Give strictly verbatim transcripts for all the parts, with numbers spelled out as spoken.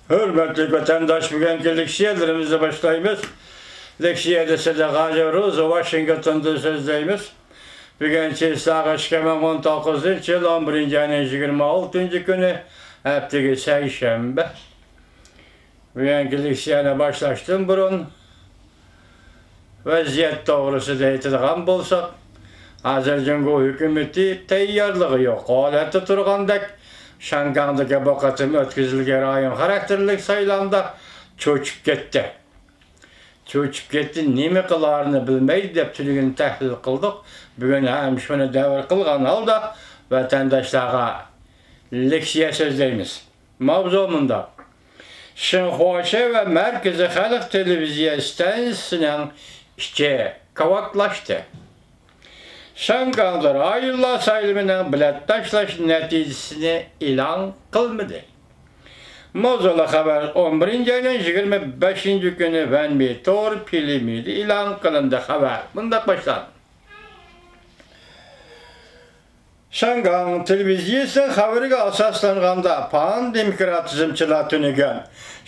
ھۆرمەتلىك ۋەتەنداش، بۈگۈنكى لېكسىيەلىرىمىزنى باشلايمىز. لېكسىيەدە سىدىق ھاجى روزى ۋاشىنگتوندىن سۆزلەيمىز. بۈگۈن چىسلاغا ئىككى مىڭ ئون توققۇزىنچى يىل ئون بىرىنچى ئاينىڭ يىگىرمە ئالتىنچى كۈنى، ھەپتىگە سەيشەنبە. بۈگۈنكى لېكسىيەنى باشلاشتىن بۇرۇن، ۋەزىيەت توغرىسىدا ئېيتىدىغان بولساق، ھازىر جۇڭگو ھۆكۈمىتى تەييارلىقى يوق ھالەتتە تۇرغاندەك، شياڭگاڭدىكى بۇ قېتىم ئۆتكۈزۈلگەن رايون خاراكتېرلىك سايلامدا چۆچۈپ كەتتى. چۆچۈپ كەتتى، نېمە قىلارىنى بىلمەيدۇ دەپ تۈنۈگۈن تەھلىل قىلدۇق. بۈگۈن ھەم شۇنى دەۋر قىلغان ھالدا ۋەتەنداشلارغا لېكسىيە سۆزلەيمىز. ماۋزۇ مۇنداق. شىنخۇاشې ۋە مەركىزىي خەلق تېلېۋىزىيە ئىستانسىسىنىڭ ئىچى كاۋاكلاشتى. شياڭگاڭدا رايونلار سايلىمىنىڭ بېلەت تاشلاش نەتىجىسىنى ئېلان قىلمىدى. ماۋزۇلۇق خەۋەر ئون بىرىنچى ئاينىڭ يىگىرمە بەشىنچى كۈنى ۋەنمى تور پىلىمىدە ئېلان قىلىندى. خەۋەر مۇنداق باشلاندى. شياڭگاڭ تېلېۋىزىيىسىنىڭ خەۋىرىگە ئاساسلانغاندا، پان دېموكراتىزمچىلار تۈنۈگۈن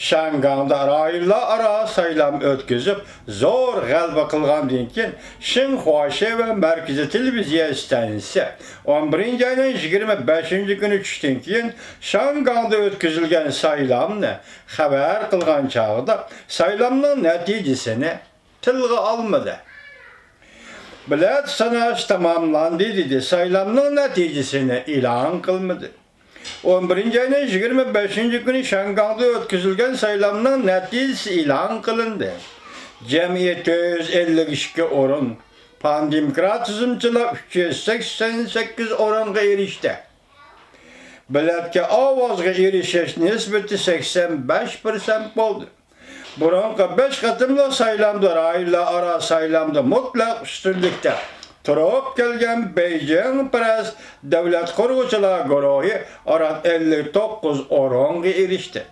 شياڭگاڭدا رايونلار ئارا سايلام ئۆتكۈزۈپ، زور غەلىبە قىلغاندىن كېيىن، شىنخۇاشې ۋە مەركىزىي تېلېۋىزىيە ئىستانسىسى ئون بىرىنچى ئاينىڭ يىگىرمە بەشىنچى كۈنى چۈشتىن كېيىن شياڭگاڭدا ئۆتكۈزۈلگەن سايلامنى خەۋەر قىلغان چاغدا، سايلامنىڭ نەتىجىسىنى تىلغا ئالمىدى. بېلەت ساناش تاماملاندى دېدى، سايلامنىڭ نەتىجىسىنى ئېلان قىلمىدى. ئون بىرىنچى ئاينىڭ يىگىرمە بەشىنچى كۈنى شياڭگاڭدا ئۆتكۈزۈلگەن سايلامنىڭ نەتىجىسى ئېلان قىلىندى. جەمئىي تۆت يۈز ئەللىك ئىككى ئورۇن، پان دېموكراتىزمچىلار ئۈچ يۈز سەكسەن سەككىز ئورۇنغا ئېرىشتى. بېلەتكە ئاۋازغا ئېرىشىش نىسبىتى سەكسەن بەش پىرسەنت بولدى. بۇرۇنقى بەش قېتىملىق سايلامدا رايونلار ئارا سايلامدا مۇتلەق ئۈستۈنلۈكتە تۇرۇپ كەلگەن بېيجىڭپەرەس دۆلەت قۇرغۇچىلار گۇرۇھى ئاران ئەللىك توققۇز ئورۇنغا ئېرىشتى.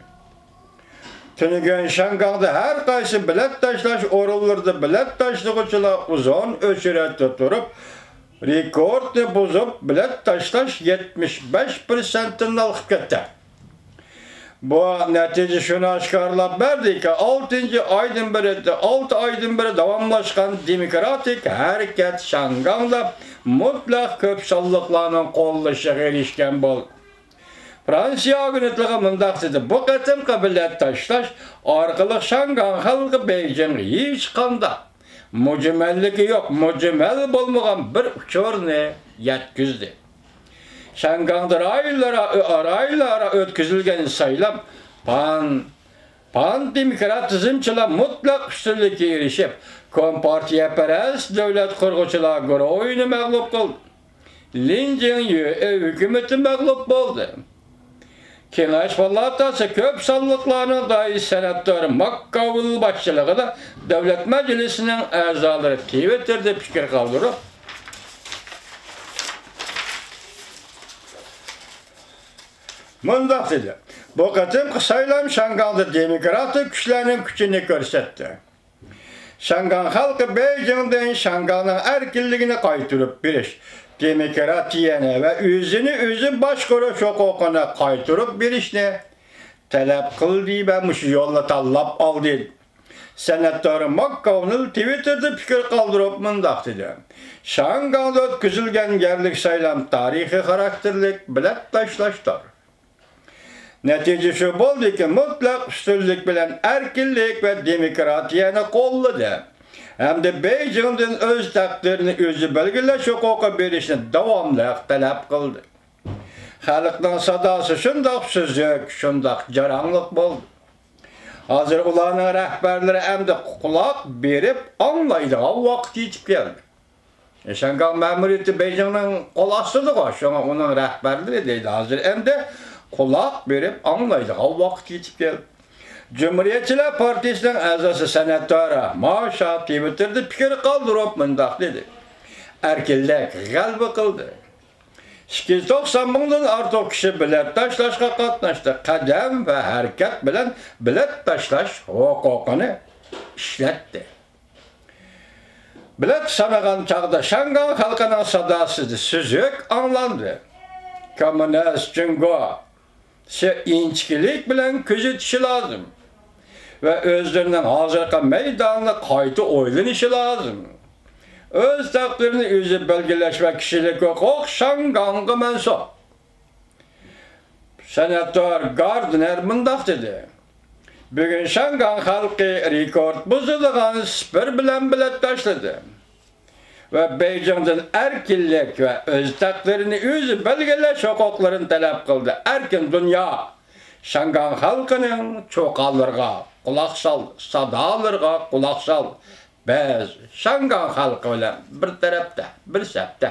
تۈنۈگۈن شياڭگاڭدا ھەر قايسى بېلەت تاشلاش ئورۇنلىرىدا بېلەت تاشلىغۇچىلار ئۇزۇن ئۆچىرەتتە تۇرۇپ، رېكورتنى بۇزۇپ، بېلەت تاشلاش يەتمىش بەش پىرسەنتتىن ھالقىپ كەتتى. بۇ نەتىجە شۇنى ئاشكارىلاپ بەردىكى، ئالتىنچى ئايدىن بېرى، ئالتە ئايدىن بېرى داۋاملاشقان دېموكراتىك ھەرىكەت شياڭگاڭدا مۇتلەق كۆپ سانلىقلارنىڭ قوللىشىغا ئېرىشكەن بولدى. فرانسىيە ئاگېنتلىقى مۇنداق دېدى، بۇ قېتىمقى بېلەت تاشلاش ئارقىلىق شياڭگاڭ خەلقى بېيجىڭغا ھېچقانداق مۇجمەللىكى يوق، مۇجمەل بولمىغان بىر ئۇچۇرنى يەتكۈزدى. شياڭگاڭدا رايونلار، رايونلار ئۆتكۈزۈلگەن سايلام پان، پان دېموكراتىزمچىلار مۇتلەق ئۈستۈنلۈككە ئېرىشىپ، كومپارتىيەپەرەس دۆلەت قۇرغۇچىلار گۇرۇھىنى مەغلۇپ قىلدى. لىن جىڭيۈې ھۆكۈمىتى مەغلۇپ بولدى. كېڭەش پالاتاسى كۆپ سانلىقلارنىڭ دائىرىسى سېناتور ماككاۋىل باشچىلىقىدا دۆلەت مەجلىسىنىڭ ئەزالىرى تىۋىتتېردا پىكىر قالدۇرۇپ، مۇنداق دېدى، بۇ قېتىمقى سايلام شياڭگاڭدا دېموكراتىك كۈچلەرنىڭ كۈچىنى كۆرسەتتى. شياڭگاڭ خەلقى بېيجىڭدىن شياڭگاڭنىڭ ئەركىنلىكىنى قايتۇرۇپ بېرىش، دېموكراتىيەنى ۋە ئۆزىنى ئۆزى باشقۇرۇش ھوقۇقىنى قايتۇرۇپ بېرىشنى تەلەپ قىلدى ۋە مۇشۇ يولنى تاللاپ ئالدى. سېناتور ماككاۋنىل تىۋىتتېردا پىكىر قالدۇرۇپ مۇنداق دېدى، شياڭگاڭدا ئۆتكۈزۈلگەن يەرلىك سايلام تارىخىي خاراكتېرلىك بېلەت تاشلاشتۇر. نەتىجە شۇ بولدىكى، مۇتلەق ئۈستۈنلۈك بىلەن ئەركىنلىك ۋە دېموكراتىيەنى قوللىدى ھەمدە بېيجىڭدىن ئۆز تەقدىرىنى ئۆزى بەلگىلەش ھوقۇقى بېرىشنى داۋاملىق تەلەپ قىلدى. خەلقنىڭ ساداسى شۇنداق سۈزۈك، شۇنداق جاراڭلىق بولدى. ھازىر ئۇلارنىڭ رەھبەرلىرى ئەمدى قۇلاق بېرىپ ئاڭلايدىغان ۋاقىت يېتىپ كەلدى. شياڭگاڭ مەمۇرىيىتى بېيجىڭنىڭ قول ئاستىدىغۇ، شۇڭا ئۇنىڭ رەھبەرلىرى دەيدۇ، ھازىر ئەمدى قۇلاق بېرىپ ئاڭلايدىغان ۋاقىت يېتىپ كەلدى. جۇمھۇرىيەتچىلەر پارتىيىسىنىڭ ئەزاسى سېناتور ما شا تىۋىتتېردا پىكىر قالدۇرۇپ مۇنداق دېدى، ئەركىنلىك غەلىبە قىلدى. ئىككى يۈز توقسان مىڭدىن ئارتۇق كىشى بېلەت تاشلاشقا قاتناشتى، قەدەم ۋە ھەرىكەت بىلەن بېلەت تاشلاش ھوقۇقىنى ئىشلەتتى. بېلەت سانىغان چاغدا شياڭگاڭ خەلقىنىڭ ساداسى سۈزۈك ئاڭلاندى. كوممۇنىست جۇڭگو ئىنچىكىلىك بىلەن كۆزىتىشى لازىم ۋە ئۆزلىرىنىڭ ھازىرقى مەيدانىنى قايتا ئويلىنىشى لازىم. ئۆز تەقدىرىنى ئۆزى بەلگىلەش ۋە كىشىلىك ھوقۇق شياڭگاڭغا مەنسۇپ. سېناتور گاردنېر مۇنداق دېدى: بۈگۈن شياڭگاڭ خەلقى رېكورت بۇزىدىغان سىفىر بىلەن بېلەت تاشلىدى ۋە بېيجىڭدىن ئەركىنلىك ۋە ئۆز تەقدىرىنى ئۆزى بەلگىلەش ھوقۇقلىرىنى تەلەپ قىلدى. ئەركىن دۇنيا، شياڭگاڭ خەلقىنىڭ چۇقانلىرىغا قۇلاق سال، سادالىرىغا قۇلاق سال. بىز شياڭگاڭ خەلقى بىلەن بىر تەرەپتە، بىر سەپتە.